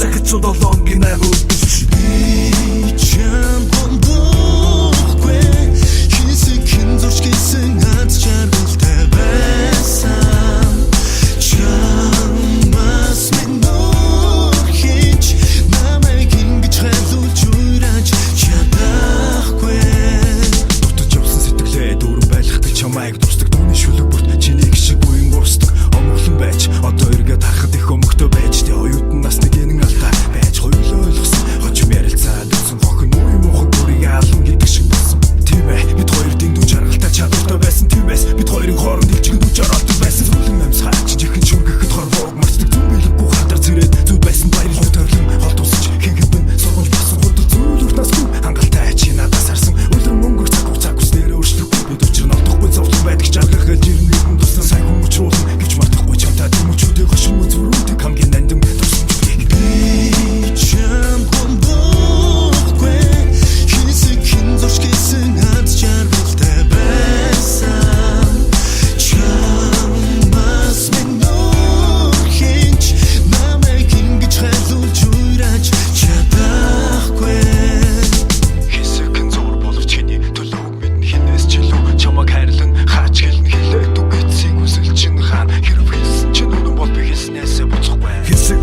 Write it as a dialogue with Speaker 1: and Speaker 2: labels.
Speaker 1: Сахицун долоонгийн 8 үлдэж.
Speaker 2: Би чамд гомдохгүй. Хэсэгхэн зурч гисэн аз жаргалтай байсан. Чамаас минь өөр хэн ч намайг ингэж хайлуулж уйраж чадахгүй.
Speaker 1: Дутаж явсан сэтгэлээ дүүрэн байлгадаг, чамайг дурсдаг. Дууны шүлэг бүрт чиний шиг уян урсдаг. Омглон байж одоо эргээд харахад их өмгтөө байж тэ. Оюутан насны гэнэн алдаа байж хоёулаа ойлгосон. Хожим ярилцаад үсэн хохин муу юм муухай бүрийг алан гэдэг шиг болсон. Тийм ээ, бид хоёр дэндүү жаргалтай, чадвартай байсан. Тиймээс бид хоёрын хооронд илжигэн дүж оролдог байсан. Зүлэн амьсгаа жижигхэн шүргэхэд хорвоог мартдаг. Зүн бэлэггүй хатар цэрээд зүд байсан. Баярлал тойрлон хол тусч хинхэд минь сургамж болсон. Худал зүйл уртнаас хангалтай чи надаас харсан. Үлрэн мөнгө цаг хугацаа хүснээрээ өөрчлөхгүй. Бид учир нь олдохгүй зовлон байдаг. Жаргах хэлж ирнэ хэдэн туссан. Сайн хүмүүжруулан гэвч мартахгүй чамтай төмөчүүдийг, хошин үзврүүдийг, хамгийн нандин тусламжуудыг.
Speaker 2: Би чамд гомдохгүй. Хэсэгхэн зурч гисэн аз жаргалтай байсан. Чамаас минь өөр хэн ч намайг ингэж хайлуулж уйраж чадахгүй.
Speaker 1: Хэсэгхэн зур боловч хэний төлөөг мэднэ хинээс ч илүү. Чамайг хайрлан хаач хэлнэ хэлээд үг эцсийг хүсэл чинь хаана. Хэрв хэлсэн чинь үнэн бол би хэлснээсээ буцахгүй. Хэсэг